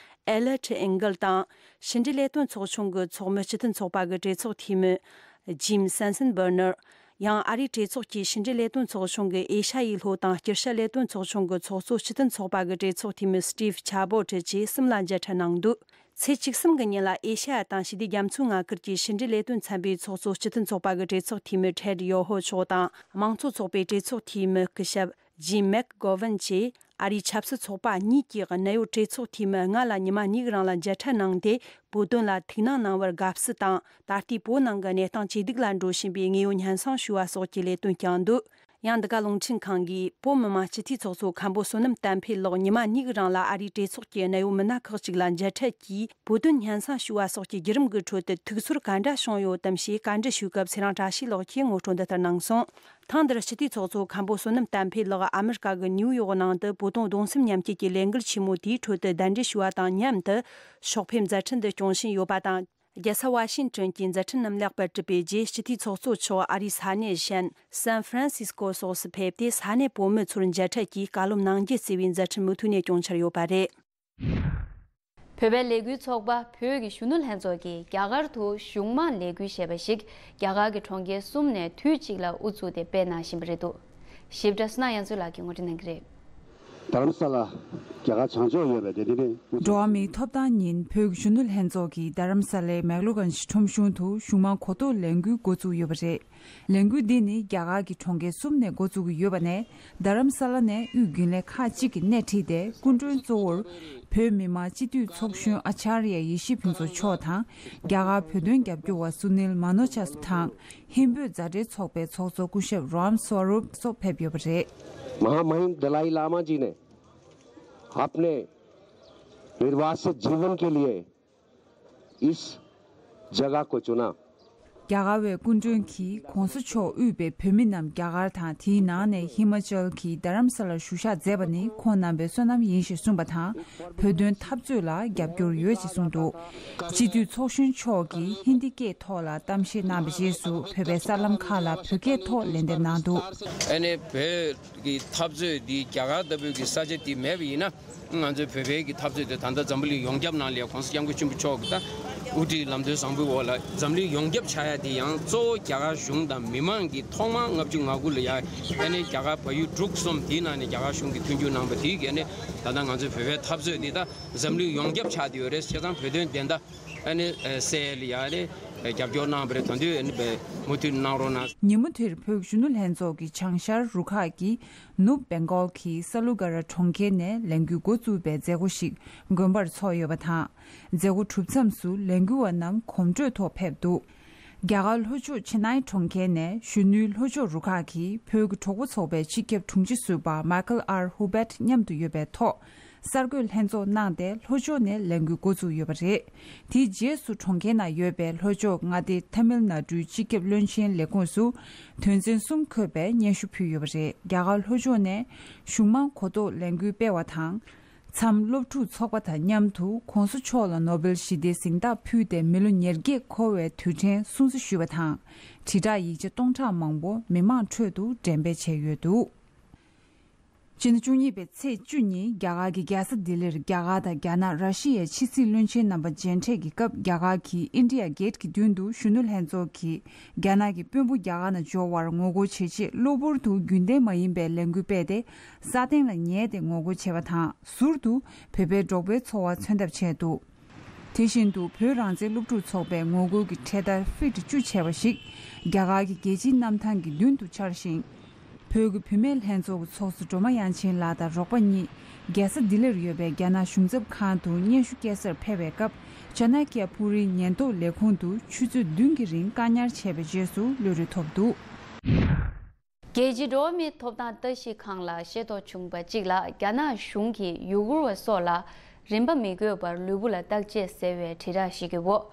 ཨེ་ལེ་ཊི་ཨིང་གལ་དང་། ཕྱི་འབྲེལ་ལས་དོན་ཚོགས་ཆུང་གི་ཚོགས་མི་སྤྱི་མཐུན་ཚོགས་པ་གི་གྲོས་ཚོགས་འཐུས་མི་ཇིམ་སན་སན་བར་ནར། ཡང་ཨ་རིའི་གྲོས་ཚོགས་ཀྱི་ཕྱི་འབྲེལ་ལས་དོན་ཚོགས་ཆུང་གི་ཨེ་ཤ་ཡའི་ལྷོ་དང་དཀྱིལ་ཤར་ལས་དོན་ཚོགས་ཆུང་གི་ཚོགས་གཙོ་སྤྱི་མཐུན་ཚོགས་པ་གི་གྲོས་ཚོགས་འཐུས་མི་སི་ཏིབ་ཆ་བོ་ཊི་བཅས་གསུམ་ལ་མཇལ་འཕྲད་གནང་འདུག་ཚེས་བཅུ་གསུམ་གྱི་ཉིན་ལ་ཨེ་ཤ་ཡ་དང་ཞི་བདེ་རྒྱ་མཚོའི་མངའ་ཁུལ་གྱི་ཕྱི་འབྲེལ་ལས་དོན་ཚན་པའི་ཚོགས་གཙོ་སྤྱི་མཐུན་ཚོགས་པ་གི་གྲོས་ཚོགས་འཐུས་མི་ཐེད་ཡོ་ཧོ་མཆོག་དང་། དམངས་གཙོ་ཚོགས་པའི་གྲོས་ཚོགས་འཐུས་མི་སྐུ་ཞབས་ཇིམ་མེག་གོ་ཝན་བཅས་ཨ་རིའི་ཆབ་སྲིད་ཚོགས་པ་གཉིས་ཀྱི་གནད་ཡོད་གྲོས་ཚོགས་འཐུས་མི་ལྔ་ལ་ཉི་མ་གཉིས་ཀྱི་རིང་ལ་མཇལ་འཕྲད་གནང་སྟེ། བོད་དོན་ལ་ཐུགས་སྣང་གནང་བར་དགའ་བསུ་དང་། ད་ལྟའི་བོད་ནང་གི་གནས་སྟངས་ཇེ་སྡུག་ལ་འགྲོ་བཞིན་པའི་དངོས་ཡོད་སྙན་སེང་ཞུ་བ་སོགས་ཀྱི་ལས་དོན་བསྐྱངས་འདུག་ཡང་འདི་ག་རླུང་འཕྲིན་ཁང་གིས་བོད་མི་མང་སྤྱི་འཐུས་ཚོགས་གཙོ་མཁན་པོ་བསོད་ནམས་བསྟན་འཕེལ་ལགས་ཉི་མ་གཉིས་ཀྱི་རིང་ལ་ཨ་རིའི་གྲོས་ཚོགས་ཀྱི་གནད་ཡོད་མི་སྣ་ཁག་ཅིག་ལ་མཇལ་འཕྲད་ཀྱིས་བོད་དོན་སྙན་སེང་ཞུ་བ་སོགས་ཀྱི་བརྒྱུད་རིམ་གྱི་ཁྲོད་དུ་ཐུགས་ཚོར་ག་འདྲ་བྱུང་ཡོད་དམ་ཞེས་བཀའ་འདྲི་ཞུས་སྐབས་ཚེ་རིང་བཀྲ་ཤིས་ལགས་ཀྱིས་ངོ་སྤྲོད་འདི་ལྟར་གནང་སོང་། ཐེངས་འདིར་སྤྱི་འཐུས་ཚོགས་གཙོ་མཁན་པོ་བསོད་ནམས་བསྟན་འཕེལ་ལགས་ཨ་མི་རི་ཀ་གི་ནིའུ་ཡོག་ནང་དུ་བོད་དོན་གདུང་སེམས་མཉམ་སྐྱེད་ཀྱི་ལས་འགུལ་ཆེན་མོ་དེའི་ཁྲོད་དུ་གདན་འདྲེན་ཞུ་བ་དང་མཉམ་དུ་ཕྱོགས་ཕེབས་མཛད་འཕྲིན་འདི་སྐྱོང་བཞིན་ཡོད་པ་དང་། རྒྱལ་ས་ཝ་ཤིང་ཏོན་གྱི་མཛད་འཕྲིན་རྣམས་ལེགས་པར་གྲུབ་པའི་རྗེས་སྤྱི་འཐུས་ཚོགས་གཙོ་མཆོག་ཨ་རིའི་ས་གནས་གཞན་སན་ཧྥ་རན་སིས་ཀོ་སོགས་སུ་ཕེབས་ཏེ་ས་གནས་བོད་མི་ཚོར་མཇལ་འཕྲད་ཀྱིས་བཀའ་སློབ་གནང་རྒྱུ་བཅས་པའི་མཛད་འཕྲིན་མུ་མཐུད་ནས་སྐྱོང་འཆར་ཡོད་པ་རེད། བོད་པའི་ལས་འགུལ་ཚོགས་པ་བོད་ཀྱི་གཞོན་ནུ་ལྷན་ཚོགས་ཀྱིས་རྒྱ་གར་དུ་གཞུང་མང་ལས་འགུལ་ཞེས་པ་ཞིག་རྒྱ་གར་གྱི་གྲོང་ཁྱེར་གསུམ་ནས་དུས་གཅིག་ལ་དབུ་བཙུགས་ཏེ་སྤེལ་གནང་བཞིན་པ་རེད་འདུག་ཞིབ་ཕྲ་བསོད་ནམས་དབྱངས་མཚོ་ལགས་ཀྱིས་ངོ་སྤྲོད་གནང་གི་རེད། དྷ་རམ་ས་ལ་རྒྱ་གར་བྱང་ཕྱོགས་ཡོད་པའི་དེ་དེ་ནི། འགྲོ་བ་མིའི་ཐོབ་ཐང་ཉིན་བོད་ཀྱི་གཞོན་ནུ་ལྷན་ཚོགས་ཀྱིས་དྷ་རམ་ས་ལའི་མེག་ལོ་གན་ཇི་ཁྲོམ་གཞུང་དུ་གཞུང་མང་གོ་རྟོགས་ལས་འགུལ་འགོ་བཙུགས་ཡོད་པ་རེད། ལས་འགུལ་འདི་ནི་རྒྱ་གར་གྱི་གྲོང་ཁྱེར་གསུམ་ནས་འགོ་བཙུགས་ཀྱི་ཡོད་པ་ནས། དྷ་རམ་ས་ལ་ནས་དབུས་རྒྱུན་ལས་ཁག་ཅིག་གིས་སྣེ་ཁྲིད་དེ། སྐུ་མགྲོན་གཙོ་བོར་བོད་མི་མང་སྤྱི་འཐུས་ཚོགས་གཞོན་ཨ་ཅཱརྱ་ཡེ་ཤེས་ཕུན་ཚོགས་མཆོག་དང་། རྒྱ་གར་བོད་དོན་རྒྱབ་སྐྱོར་བ་སུ་ནིལ་མ་ནོ་ཇ་དང་། ཧིན་བོད་མཛའ་འབྲེལ་ཚོགས་པའི་ཚོགས་གཙོ་སྐུ་ཞབས་རོམ་སྭ་རུབ་སོགས་ཕེབས་ཡོད་པ་རེད། महामहिम दलाई लामा जी ने अपने निर्वासित जीवन के लिए इस जगह को चुना। རྒྱ་གར་བའི་སྐུ་མགྲོན་གྱིས་༸གོང་ས་མཆོག་དབུས་པའི་བོད་མི་རྣམས་རྒྱ་གར་དང་། དེའི་ནང་ནས་ཧི་མ་ཅལ་གྱི་དྷ་རམ་ས་ལར་བཞུགས་ཞག་མཛད་པ་ནི་ཁོང་རྣམ་པའི་བསོད་ནམས་ཡིན་ཞེས་གསུངས་པ་དང་། བོད་དོན་འཐབ་རྩོད་ལ་རྒྱབ་སྐྱོར་ཡོད་ཅེས་གསུངས་འདུག་སྤྱི་འཐུས་ཚོགས་གཞོན་མཆོག་གིས་ཧིན་དི་སྐད་ཐོག་ལ་གཏམ་བཤད་གནང་བའི་རྗེས་སུ། བོད་པའི་གསར་ལམ་ཁག་ལ་བོད་སྐད་ཐོག་ལན་འདེབས་གནང་འདུག་ཨ་ནི་བོད་ཀྱི་འཐབ་རྩོད་འདི་རྒྱ་གར་ལྟ་བུའི་གི་ས་ཆ་དེ་མེད་པ་ཡིན་ན། ང་ཚོའི་བོད་པའི་གི་འཐབ་རྩོད་དེ་ད་ལྟ་འཛམ་བུ་གླིང་ཡོངས་ཁྱབ་ནང་ལ་༸གོང་ས་༸སྐྱབས་མགོན་ཆེན་པོ་མཆོག་གི་ད་དབུ་ཁྲིད་ལམ་སྟོན་བཟང་པོའི་འོག་ལ་འཛམ་གླིང་ཡོངས་ཁྱབ་ཆགས་ཡ། དེ་ཡང་གཙོ་བོ་རྒྱ་གར་གཞུང་དང་མི་མང་གིས་ཐོག་མར་ལྔ་བཅུ་ང་དགུ་ལ་ཡ་ཨ་ནི་རྒྱ་གར་བལ་ཡུལ་འབྲུག་གསུམ་དེའི་ནང་ནས་རྒྱ་གར་གཞུང་གིས་མཐུན་འགྱུར་གནང་བ་དེའི་གི་ཨ་ནི་ད་ལྟ་ང་ཚོའི་བོད་པའི་འཐབ་རྩོད་འདི་ད་འཛམ་གླིང་ཡོངས་ཁྱབ་ཆགས་བསྡད་ཡོད་རེད། བྱས་ཙང་བོད་དོན་བདེན་མཐའ་ཨ་ནི་གསལ་ལ་ཡ་ཨ་ནི་རྒྱབ་སྐྱོར་གནང་བ་རེད། ད་དུང་ཨ་ནི་མུ་མཐུད་གནང་རོགས་གནང་། ཉིན་མོ་དེར་བོད་གཞོན་ནུ་ལྷན་ཚོགས་ཀྱི་བྱང་ཤར་རུ་ཁག་གི་ནུབ་སྦེང་གོལ་གྱི་ས་ལུ་ག་ར་གྲོང་ཁྱེར་ནས་ལས་འགུལ་འགོ་བཙུགས་པའི་མཛད་སྒོ་ཞིག་དགོན་པར་ཚོགས་ཡོད་པ་དང་། མཛད་སྒོ་གྲུབ་མཚམས་སུ་ལས་འགུལ་བ་རྣམས་གོམ་བགྲོད་ཐོག་ཕེབས་འདུག་རྒྱ་གར་ལྷོ་ཕྱོགས་ཆེ་ནའི་གྲོང་ཁྱེར་ནས་གཞོན་ནུའི་ལྷོ་ཕྱོགས་རུ་ཁག་གིས་བོད་ཀྱི་གྲོགས་པོ་ཚོགས་པའི་སྤྱི་ཁྱབ་དྲུང་ཆེ་ཟུར་པ་མཱ་ཁལ་ཨར་ཧུ་བེད་མཉམ་དུ་ཡོད་པའི་ཐོག་གསར་འགོད་ལྷན་ཚོགས་གནང་སྟེ་ལྷོ་ཕྱོགས་ནས་ལས་འགུལ་འགོ་བཙུགས་ཡོད་པ་རེད། དེའི་རྗེས་སུ་གྲོང་ཁྱེར་ནང་ཡོད་པའི་ལྷོ་ཕྱོགས་མངའ་སྡེ་ཐ་མིལ་ནཱ་ཌུའི་སྤྱི་ཁྱབ་བློན་ཆེན་ལས་ཁུངས་སུ་དོན་ཚན་གསུམ་འཁོད་པའི་སྙན་ཞུ་ཕུལ་ཡོད་པ་རེད། རྒྱ་གར་ལྷོ་ཕྱོགས་ནས་གཞུང་མང་གོ་རྟོགས་ལས་འགུལ་སྤེལ་བ་དང་། མཚམས་སློབ་ཕྲུག་ཚོགས་པ་དང་མཉམ་དུ་༸གོང་ས་མཆོག་ལ་ནོ་སྦེལ་ཞི་བདེའི་གཟེངས་རྟགས་ཕུལ་ཏེ་མི་ལོ་ཉེར་བརྒྱད་འཁོར་བའི་དུས་དྲན་སྲུང་བརྩི་ཞུས་པ་དང་། དྲིལ་བསྒྲགས་ཡིག་ཆ་སྟོང་ཕྲག་མང་པོ་མི་མང་ཁྲོད་དུ་འགྲེམས་སྤེལ་བྱས་ཡོད་འདུག་སྤྱི་ཟླ་བཅུ་གཉིས་པའི་ཚེས་བཅུ་ཉིན་རྒྱ་གར་གྱི་རྒྱལ་ས་ལྡི་ལིར་རྒྱ་གར་དང་རྒྱ་ནག་ར་ཤི་ཡའི་ཕྱི་སྲིད་བློན་ཆེན་རྣམ་པ་མཇལ་འཕྲད་ཀྱི་སྐབས། རྒྱ་གར་གྱི་ཨིན་ཌི་ཡ་གེ་ཊི་གི་མདུན་དུ་གཞོན་ནུ་ལྷན་ཚོགས་ཀྱིས་རྒྱ་ནག་གི་དཔོན་པོ་རྒྱ་གར་ནང་འབྱོར་བར་ངོ་རྒོལ་བྱེད་ཆེད་གློ་བུར་དུ་རྒྱུན་ལྡན་མ་ཡིན་པའི་ལས་འགུལ་སྤེལ་ཏེ། ས་སྟེང་ལ་ཉལ་ཏེ་ངོ་རྒོལ་བྱས་པ་དང་། ཟུར་དུ་བོད་པའི་འབྲོག་པའི་འཚོ་བ་མཚོན་ཐབས་བྱས་འདུག་དེ་བཞིན་དུ་བོད་རང་བཙན་སློབ་ཕྲུག་ཚོགས་པས་ངོ་རྒོལ་གྱི་འཕྲེད་དར་ཧྥིཊ་བཅུ་བྱས་པ་ཞིག་རྒྱ་གར་གྱི་རྒྱལ་སྤྱིའི་གནམ་ཐང་གི་མདུན་དུ་འཕྱར་ཞིང་། བོད་ཀྱི་བུད་མེད་ལྷན་ཚོགས་ཀྱི་ཚོགས་གཙོ་སྒྲོལ་མ་དབྱངས་ཅན་ལགས་དང་རོགས་པ་གཉིས་རྒྱལ་ས་ལྡི་ལིར་ཡོད་པའི་རྒྱ་ནག་གཞུང་ཚབ་ཁང་དུ་སྙན་ཞུ་སྐྱེལ་སར་ཕེབས་པའི་སྐབས། ཅ་ན་ཀྱ་པུ་རིའི་ཉེན་རྟོག་ལས་ཁུངས་དུ་ཆུ་ཚོད་བདུན་གྱི་རིང་བཀག་ཉར་བྱས་པའི་རྗེས་སུ་གློད་གྲོལ་ཐོབ་འདུག་རྒྱལ་སྤྱིའི་འགྲོ་བ་མིའི་ཐོབ་ཐང་ལྟ་ཞིབ་ཁང་ལ་ཤེས་རྟོགས་བྱུང་བ་གཅིག་ལ། རྒྱ་ནག་གཞུང་གིས་ཡུ་གུར་བ་སོགས་ལ་རིན་པ་མི་དགོས་པར་ལུས་པོ་ལ་བརྟག་དཔྱད་ཟེར་བའི་དྲིལ་བསྒྲགས་ཤིག་གི་འོག་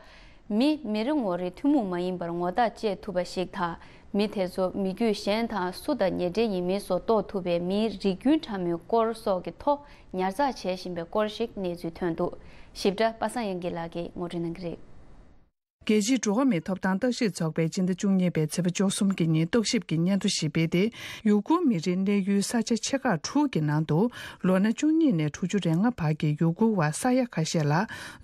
མི་མི་རེ་ངོ་རེ་ཐུན་མོང་མ་ཡིན་པར་ངོ་རྟགས་བཅད་ཐུབ་པ་ཞིག་དང་། མི་དེ་ཚོ་མི་རྒྱུད་གཞན་དང་སུ་དང་ཉེ་འབྲེལ་ཡིན་མིན་སོགས་རྟོགས་ཐུབ་པའི་མིའི་རིགས་རྒྱུན་ཕྲ་མོའི་སྐོར་སོགས་ཀྱི་ཐོག་ཉར་ཚགས་བྱེད་བཞིན་པའི་སྐོར་ཞིག་གནས་ཚུལ་ཐོན་འདུག་ཞིབ་ཕྲ་པ་སངས་དབྱངས་སྐྱིད་ལགས་ཀྱིས་ངོ་སྤྲོད་གནང་གི་རེད། རྒྱལ་སྤྱིའི་འགྲོ་བ་མིའི་ཐོབ་ཐང་བརྟག་ཞིབ་ཚོགས་པས་སྤྱི་ཟླ་བཅུ་གཉིས་པའི་ཚེས་པ་བཅུ་གསུམ་གྱི་ཉིན་རྟོག་ཞིབ་ཀྱི་སྙན་ཐོ་ཞིག་སྤེལ་ཏེ། ཡུ་གུར་མི་རིགས་གནས་ཡུལ་ས་ཆ་ཆེ་ཁག་དྲུག་གི་ནང་དུ་ལོ་ན་བཅུ་གཉིས་ནས་དྲུག་ཅུ་རེ་ལྔ་བར་གྱི་ཡུ་གུར་བ་ས་ཡ་ཁ་ཤས་ལ་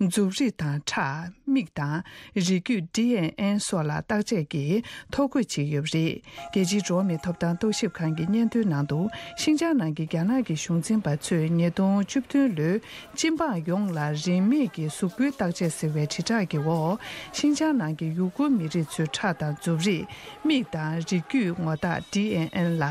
མཛུབ་རིས་དང་ཁྲག་མིག་དང་རིགས་རྒྱུད་ཌི་ཨེན་ཨེན་སོགས་ལ་བརྟག་དཔྱད་ཀྱིས་ཐོ་འགོད་བྱས་ཡོད་པ་རེད། རྒྱལ་སྤྱིའི་འགྲོ་བ་མིའི་ཐོབ་ཐང་རྟོག་ཞིབ་ཁང་གི་སྙན་ཐོའི་ནང་དུ། ཤིན་ཅང་ནང་གི་རྒྱ་ནག་གི་གཞུང་འཛིན་པ་ཚོས་ཉིས་སྟོང་བཅུ་བདུན་ལོའི་སྤྱི་འབངས་ཡོངས་ལ་རིན་མེད་ཀྱི་གཟུགས་པོའི་བརྟག་དཔྱད་ཟེར་བའི་དྲིལ་བསྒྲགས་ཀྱི་འོག་ཤིན་ཅང་ནང་གི་ཡུ་གུར་མི་རིགས་ཚོའི་ཁྲག་དང་མཛུབ་རིས། མིག་དང་རིགས་རྒྱུད་ངོ་རྟགས་ཌི་ཨེན་ཨེན་ལ་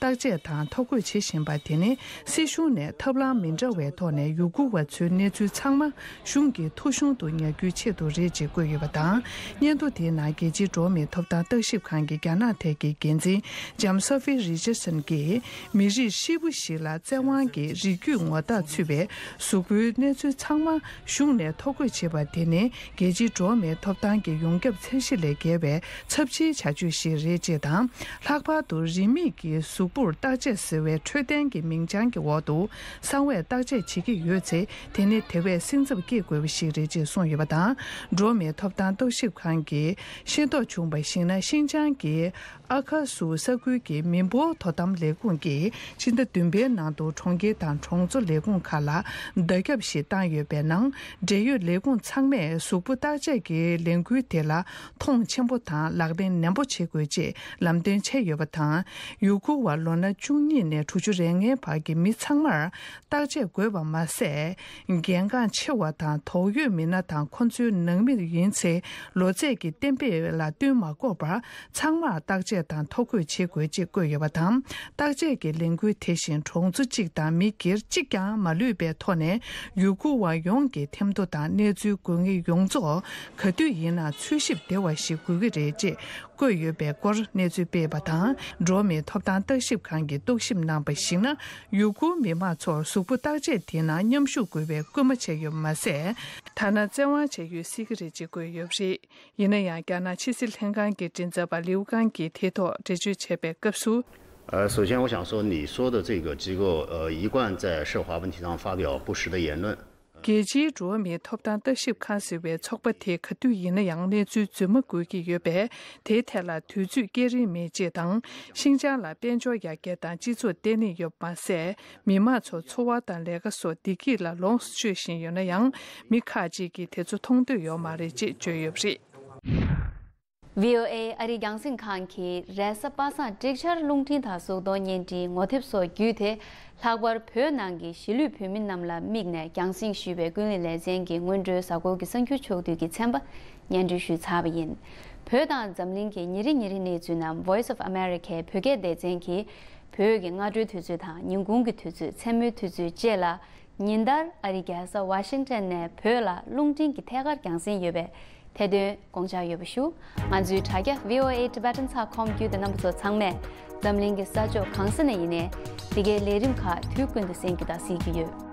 བརྟག་དཔྱད་དང་ཐོ་འགོད་བྱེད་བཞིན་པ་དེ་ནི། སྲིད་གཞུང་ནས་ཐབས་ལམ་མི་འདྲ་བའི་ཐོག་ནས་ཡུ་གུར་བ་ཚོའི་གནས་ཚུལ་ཚང་མ་གཞུང་གི་ཐོ་གཞུང་དུ་ཉར་རྒྱུའི་ཆེད་དུ་རེད་ཅེས་བཀོད་ཡོད་པ་དང་། སྙན་ཐོ་དེའི་ནང་རྒྱལ་སྤྱིའི་འགྲོ་བ་མིའི་ཐོབ་ཐང་བརྟག་ཞིབ་ཁང་གི་རྒྱ་ནག་ཐད་ཀྱི་འགན་འཛིན་ལྕམ་སོ་ཧྥི་རི་ཅར་སན་གྱིས། མི་རིགས་ཧྲིལ་པོ་ཞིག་ལ་བཙན་དབང་གིས་རིགས་རྒྱུད་ངོ་རྟགས་ཚུད་པའི་གཟུགས་པོའི་གནས་ཚུལ་ཚང་མ་གཞུང་ནས་ཐོ་འགོད་བྱེད་པ་དེ་ནི། རྒྱལ་སྤྱིའི་འགྲོ་བ་མིའི་ཐོབ་ཐང་གི་ཡོངས་ཁྱབ་ཚད་གཞི་ལས་བརྒལ་བའི་ཚབས་ཆེའི་བྱ་སྤྱོད་ཞིག་རེད་ཅེས་དང་། ལྷག་པར་དུ་རིན་མེད་ཀྱི་གཟུགས་པོར་བརྟག་དཔྱད་ཟེར་བའི་འཕྲོད་བསྟེན་གྱི་མིང་བྱང་གི་འོག་ཏུ་གསང་བའི་བརྟག་དཔྱད་བྱེད་ཀྱི་ཡོད་ཚེ། དེ་ནི་དེ་བས་སེམས་འཚབ་སྐྱེ་དགོས་པ་ཞིག་རེད་ཅེས་གསུངས་ཡོད་པ་དང་། འགྲོ་བ་མིའི་ཐོབ་ཐང་རྟོག་ཞིབ་ཁང་གིས་ཤེས་རྟོགས་བྱུང་བར་གཞིགས་ན། ཤིན་ཅང་གི་ཨ་ཁ་སུ་ས་ཁུལ་གྱི་མི་འབོར་དོ་དམ་ལས་ཁུངས་ཀྱིས་ཕྱི་ཟླ་བདུན་པའི་ནང་དུ་གྲོང་ཁྱེར་དང་གྲོང་ཚོ་ལས་ཁུངས་ཁག་ལ་བརྡ་ཁྱབ་ཞིག་བཏང་ཡོད་པའི་ནང་། འབྲེལ་ཡོད་ལས་ཁུངས་ཚང་མས་གཟུགས་པོ་བརྟག་དཔྱད་ཀྱི་ལས་འགུལ་དེ་ལ་མཐོང་ཆེན་པོ་དང་ལག་ལེན་ནན་པོ་བྱེད་དགོས་ཅེས་ལམ་སྟོན་བྱས་ཡོད་པ་དང་། ཡུ་གུར་བ་ལོ་ན་བཅུ་གཉིས་ནས་དྲུག་ཅུ་རེ་ལྔའི་བར་གྱི་མི་ཚང་མར་བརྟག་དཔྱད་དགོས་པ་མ་ཟད། གལ་འགངས་ཆེ་བ་དང་དོགས་ཡོད་མི་སྣ་དང་ཁོ་ཚོའི་ནང་མི་ཡིན་ཚེ། ལོ་ཚད་ཀྱི་གཏན་འབེབས་ལ་བསྟུན་མ་དགོས་པར། ཚང་མར་བརྟག་དཔྱད་དང་ཐོ་འགོད་བྱེད་དགོས་ཅེས་བཀོད་ཡོད་པ་དང་། བརྟག་དཔྱད་ཀྱི་ལས་འགུལ་དེ་བཞིན་གྲོང་ཚོ་གཅིག་དང་མི་སྒེར་གཅིག་ཀྱང་མ་ལུས་པའི་ཐོག་ནས། ཡུ་གུར་བ་ཡོངས་ཀྱི་ཐེམ་ཐོ་དང་གནས་ཚུལ་དགོས་ངེས་ཡོངས་རྫོགས་ག་དུས་ཡིན་ན་འཚོལ་ཞིབ་བདེ་བ་ཞིག་དགོས་ཀྱི་རེད་ཅེས་བཀོད་ཡོད་པའི་སྐོར་གནས་ཚུལ་སྤེལ་བ་དང་། འགྲོ་བ་མིའི་ཐོབ་ཐང་བརྟག་ཞིབ་ཁང་གིས་རྟོག་ཞིབ་གནང་བར་གཞིགས་ན། ཡུ་གུར་མི་མང་ཚོར་གཟུགས་པོ་བརྟག་དཔྱད་དེའི་ནང་མཉམ་ཞུགས་དགོས་པའི་སྐུལ་མ་བྱས་ཡོད་པ་མ་ཟད། ཐ་ན་བཙན་དབང་བྱས་ཡོད་སྲིད་ཀྱི་རེད་ཅེས་བཀོད་ཡོད་པ་རེད། ཡིན་ན་ཡང་། རྒྱ་ནག་ཕྱི་སྲིད་ལྷན་ཁང་གི་མགྲིན་ཚབ་པ་ལིའུ་ཀང་གིས་དེའི་ཐོག་འགྲེལ་བརྗོད་བྱས་པའི་སྐབས་སུ། 呃，首先我想说，你说的这个机构，呃，一贯在涉华问题上发表不实的言论。རྒྱལ་སྤྱིའི་འགྲོ་བ་མིའི་ཐོབ་ཐང་ལྟ་ཞིབ་ཁང་ཟེར་བའི་ཚོགས་པ་དེས་ག་དུས་ཡིན་ན་ཡང་གནས་ཚུལ་རྫུན་མ་འགོད་ཀྱི་ཡོད་པས། དེའི་ཐད་ལ་དུས་ཚོད་སྐྱེལ་རིན་མེད་ཅེས་དང་། ཤིན་ཅང་ལ་དཔལ་འབྱོར་ཡར་རྒྱས་དང་སྤྱི་ཚོགས་བརྟན་ལྷིང་ཡོད་པ་མ་ཟད། མི་མང་ཚོ་འཚོ་བ་དང་ལས་ཀ་སོགས་བདེ་སྐྱིད་ལ་ལོངས་སུ་སྤྱོད་བཞིན་ཡོད་ན་ཡང་། མི་ཁག་ཅིག་གིས་དེ་ཚོ་མཐོང་འདོད་ཡོད་མ་རེད་ཅེས་བརྗོད་ཡོད་པ་རེད། བྷི་ཨོ་ཨེ་ཨ་རིའི་རྒྱང་སྲིང་ཁང་གིས་རེས་གཟའ་པ་སངས་ཀྲིག་ཆར་རླུང་འཕྲིན་དང་གཟུགས་མཐོང་བརྙན་འཕྲིན་ངོ་དེབ་སོགས་བརྒྱུད་དེ། ལྷག་པར་བོད་ནང་གི་གཞིས་ལུས་བོད་མི་རྣམས་ལ་དམིགས་ནས་རྒྱང་སྲིང་ཞུས་པའི་ཀུན་གླེང་ལེ་ཚན་གྱི་སྔོན་འགྲོའི་གཟའ་འཁོར་གྱི་གསར་འགྱུར་ཕྱོགས་བསྡུས་ཀྱི་ཚན་པ་སྙན་སྒྲོན་ཞུས་ཚར་བ་ཡིན། བོད་དང་འཛམ་གླིང་གི་ཉིན་རེ་ཉིན་རེའི་གནས་ཚུལ་རྣམས་Voice of Americaའི་བོད་སྐད་སྡེ་ཚན་གྱིས་བོད་ཀྱི་སྔ་དྲོའི་དུས་ཚོད་དང་ཉིན་གུང་གི་དུས་ཚོད། མཚན་མོའི་དུས་ཚོད་བཅས་ལ། ཉིན་ལྟར་ཨ་རིའི་རྒྱལ་ས་ཝ་ཤིང་ཊོན་ནས་བོད་ལ་རླུང་འཕྲིན་གྱི་ཐད་ཀར་རྒྱང་སྲིང་ཡོད་པས། དེ་དོན་དགོངས་འཇགས་ཡོད་པ་ཞུ། ང་ཚོའི་དྲ་རྒྱ་V O A Tibetan ཚགས་ཁོམ་བརྒྱུད་དེ་རྣམ་པ་ཚོ་ཚང་མས་འཛམ་གླིང་གི་ས་ཕྱོགས་གང་ས་ནས་ཡིན་ནའི་འདི་གའི་ལས་རིམ་ཁག་དུས་ཀུན་ཏུ་གསན་རྒྱུ་དང་གཟིགས་རྒྱུ་ཡོད།